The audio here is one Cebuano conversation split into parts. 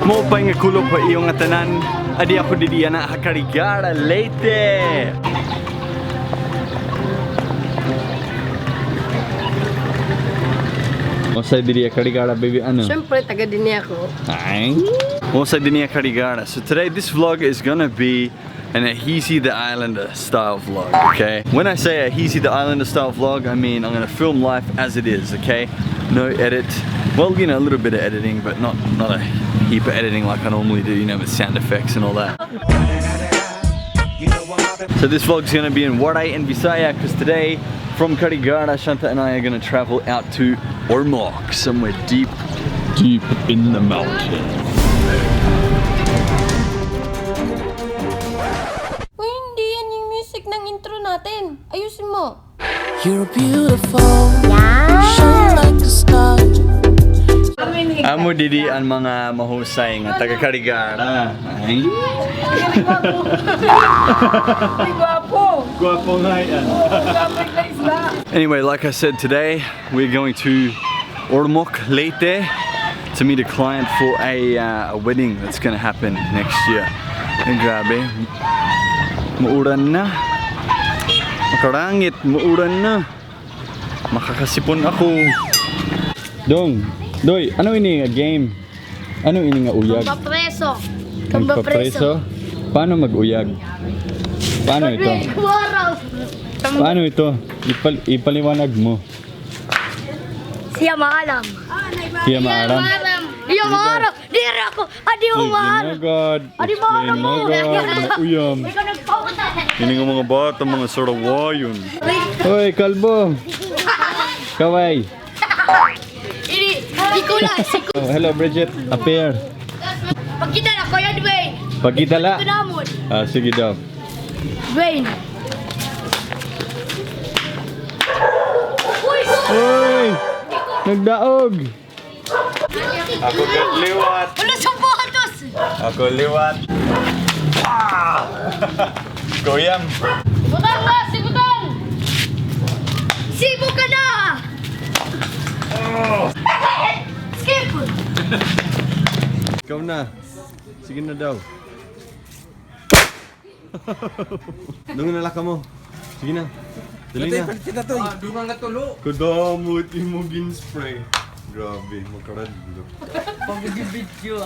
Mo pa nga kulop pa iyong nga tanan. Adi ako didi ana ha Carigara, Leyte. Mosay didi Carigara, baby, ano? Siyempre, taga din niya ako. Ay. Mosay dini Carigara. So today this vlog is gonna be an Ahisi the Islander style vlog, okay? When I say Ahisi the Islander style vlog, I mean I'm gonna film life as it is, okay? No edit. Well, you know, a little bit of editing, but not a heap of editing like I normally do, you know, with sound effects and all that. So this vlog's gonna be in Waray and Bisaya, because today from Carigara, Shanta and I are gonna travel out to Ormoc, somewhere deep, deep in the mountain. Uy, hindi yan yung music ng intro natin. Ayusin mo. You're beautiful, shine like a star. Amo didi ang mga mahusay nga taga Carigara. Ay. Gwapo! Gwapo nga yan. Gwapo na isla! Anyway, like I said, today we're going to Ormoc, Leyte, to meet a client for a wedding that's gonna happen next year. Ay, grabe. Muuran na. Makarangit, muuran na. Makakasipon ako. Dong, Doy, ano ini nga game? Ano ini nga uyag? Papreso. Magpapreso? Paano mag-uyag? Paano ito? Waraw. Paano ito? Ipaliwanag mo. Siya maalam. Siya maaram. Siya maalam. Dira ako. Adi mo maalam. God. Adi maaram mo. Uyam. Ikaw nagpauta. Ini nga mga bata, mga sarawayon. Hoy, kalbo. Kaway. Ini, ikaw na. Oh, hello, Bridget. Appear. Pagkita na, Kuya Dwayne. Pagkita la. Ito namon. Ah, sige daw. Dwayne. Uy! Hoy! Nagdaog! Ako liwat. Wala sa batos! Ako liwat. Ah! Goyam. Butang na! Sibutang! Sibo ka na! Skip! Ikaw na. Sige na daw. Nung nalaka mo. Sige na. Dali na. Kudamot imo spray. Grabe, makarad. Pag-video.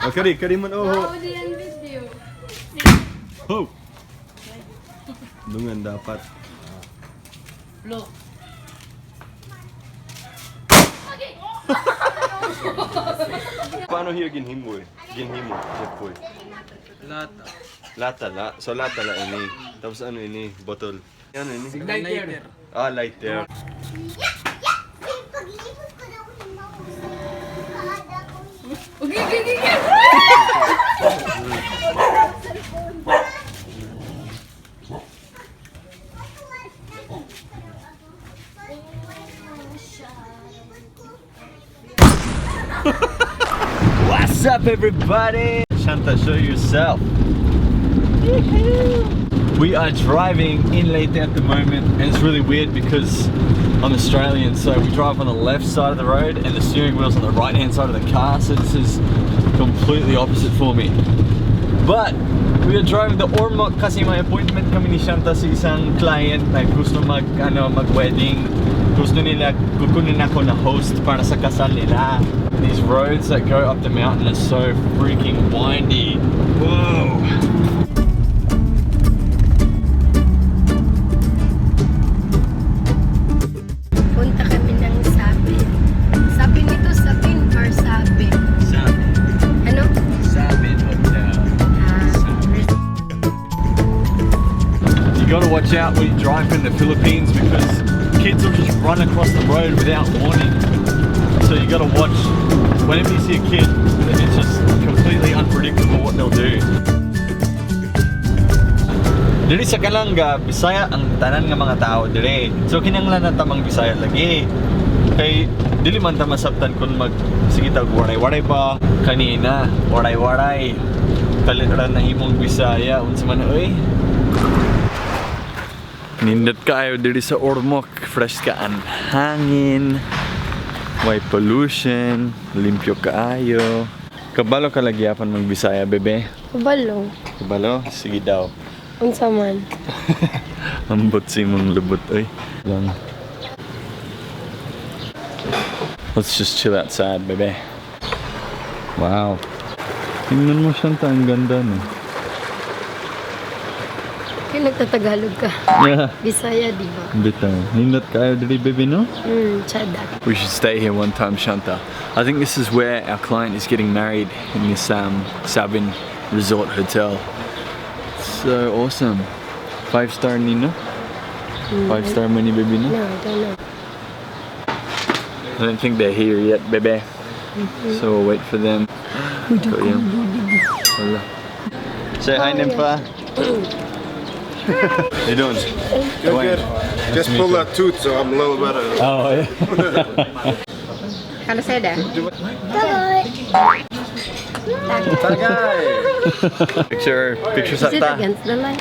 Oh, kari, kari man oh. Ho. Dungan dapat. Paano hiya ginhimo eh? Ginhimo, jepoy. Lata. Lata la. So lata la ini. Tapos ano ini? Bottle. Ano ini? Lighter! Ah, lighter. Paglibot ko daw yung What's up, everybody? Shanta, show yourself. We are driving in Leyte at the moment, and it's really weird because I'm Australian, so we drive on the left side of the road and the steering wheel's on the right hand side of the car, so this is completely opposite for me. But we are driving the Ormoc kasi may appointment kami ni Shanta sa isang client na gusto mag ano mag-wedding. Gusto nila kukunin ako na host para sa kasal nila. These roads that go up the mountain are so freaking windy. Whoa. Punta kami ng Sabin. Sabin ito, Sabin or Sabin? Sabin. Ano? Sabin Hotel. Ah, You gotta watch out when you drive in the Philippines because kids will just run across the road without warning. So you gotta watch whenever you see a kid, it's just completely unpredictable what they'll do. Diri sa Kalanga, Bisaya ang tanan nga mga tao diri. So kinahanglan na tamang Bisaya lagi. Kay dili man ta masabtan kung mag sige tag waray-waray pa kanina, waray-waray. Kalit ra na himong Bisaya unsa man oy. Nindot kaayo diri sa Ormoc, fresh ka ang hangin. Way pollution, limpyo kaayo. Kabalo ka lagi apan magbisaya, bebe. Kabalo. Kabalo? Sige daw. Unsa man. Ambot si mong lubot, oy. Lang. Let's just chill outside, bebe. Wow. Tingnan mo siya, ang ganda, no? Kaya nagtatagalog ka. Yeah. Bisaya, di ba? Bitaw. Nindot kayo diri, bebe, no? Tsada. We should stay here one time, Shanta. I think this is where our client is getting married, in this Sabin Resort Hotel. So awesome. 5 star, Nino? 5 star money, baby, no? No, I don't know. I don't think they're here yet, baby. So we'll wait for them. Go yan. Wala. Say hi, Nympha. How you doing? Good, good. Just pulled a tooth, so I'm a little better. Oh, yeah. Kalau saya dah. Bye. Picture, picture Is sa it ta. against the light?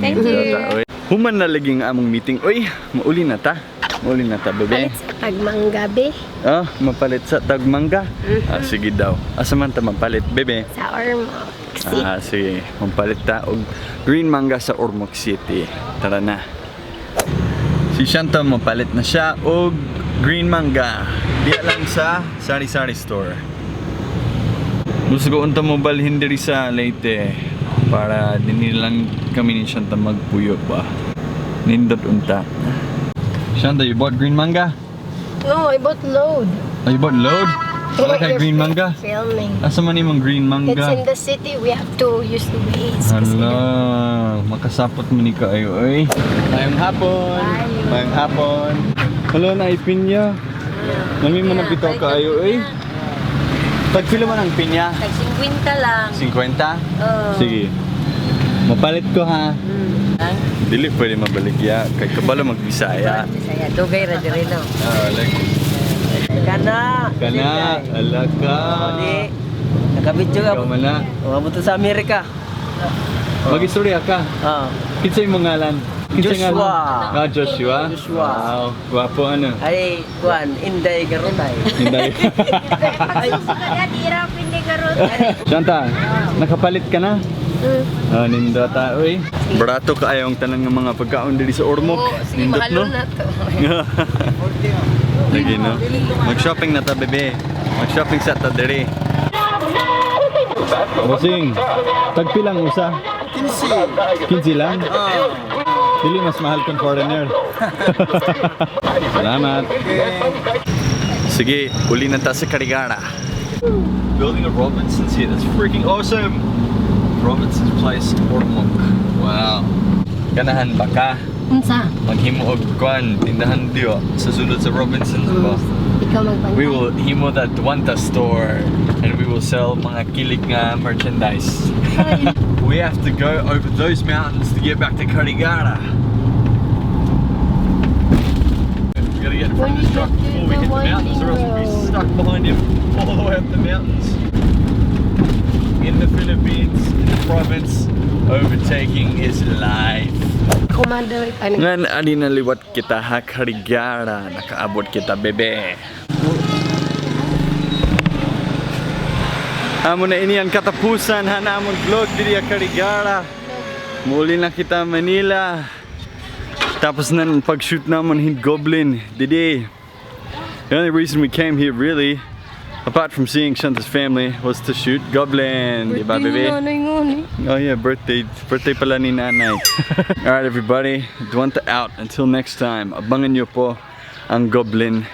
Thank you. Human na laging among meeting. Uy, mauli na ta. Mauli na ta, bebe. Palit sa tagmanggabi. Ah, mapalit sa tagmangga. Ah, sige daw. Asa man ta mapalit, bebe? Sa Ormoc City. Ah, sige. Mapalit ta og green mangga sa Ormoc City. Tara na. Si Shanta mapalit na siya og green mangga. Diya lang sa Sari Sari Store. Gusto ko unta mo balhin diri sa Leyte para dinhi lang kami ni Shanta magpuyo ba. Nindot unta. Shanta, you bought green mangga? No, I bought load. Oh, you bought load? Wala kay You're green mangga? filming. Asa man imong green mangga? It's in the city. We have to use the Waze. Kasi Hala, makasapot mo ni kaayo oy. Mayong hapon. Mayong hapon. Hala na pinya. Lami mo na bitaw kaayo oy. Tagpila man ang pinya? Tag 50 lang. 50? Oo. Sige. Mapalit ko ha. Dili pwede mabaligya kay kabalo magbisaya. Bisaya, dugay ra diri no. Ah, like Kana. kana ala ka. Ni. Nakabidyo ka. Ikaw man na. Umabot sa Amerika. Mag-istorya ka. Ah. Kinsa imong ngalan? Kinsa Joshua. ngalan? Ah, Joshua. Joshua. Wow, gwapo ano. Ay, kuan, Inday Garutay. Hindi. Shanta, nakapalit ka na? Ah, nindota, uy. Barato kaayo ang tanan ng mga pagkaon diri sa Ormoc. Oo, sige, Nindot, mahalo no? na to. Lagi, no? Mag-shopping na ta, bebe. Mag-shopping sa ta diri. Bossing, tagpilang usa? 15. 15 lang? Dili mas mahal kung foreigner. Salamat. Sige, uli na ta sa Carigara. Building of Robinson's here. That's freaking awesome. Robinson's Place, Ormoc. Wow. Ganahan ba ka? Unsa? Maghimo og kwan, tindahan diyo sa sulod sa Robinson's ba? Ikaw magbantay. We will himo that Dwanta store and we will sell mga kilig nga merchandise. We have to go over those mountains to get back to Carigara. We gotta get in front of this truck before we hit the mountains or else we'll be stuck behind him all the way up the mountains. In the Philippines, in the province, overtaking is life. Kumanda, ano? Ngan ani naliwat kita ha Carigara, nakaabot kita, bebe. Amo na ini ang katapusan ha na among vlog diri a Carigara. Muli na kita Manila. Tapos na ang pag-shoot namon hin Goblin didi. The only reason we came here really, apart from seeing Shanta's family, was to shoot Goblin, di ba, bebe? Nanay ngoni. Oh yeah, birthday, birthday pala ni nanay. Alright everybody, Dwanta out. Until next time, abangan nyo po ang Goblin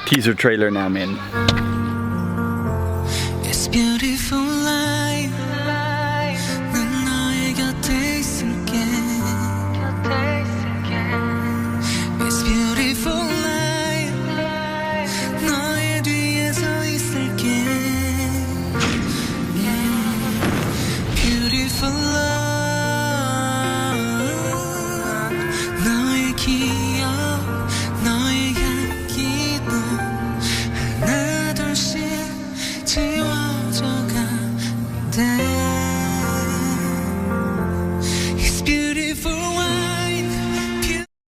teaser trailer namin. It's beautiful.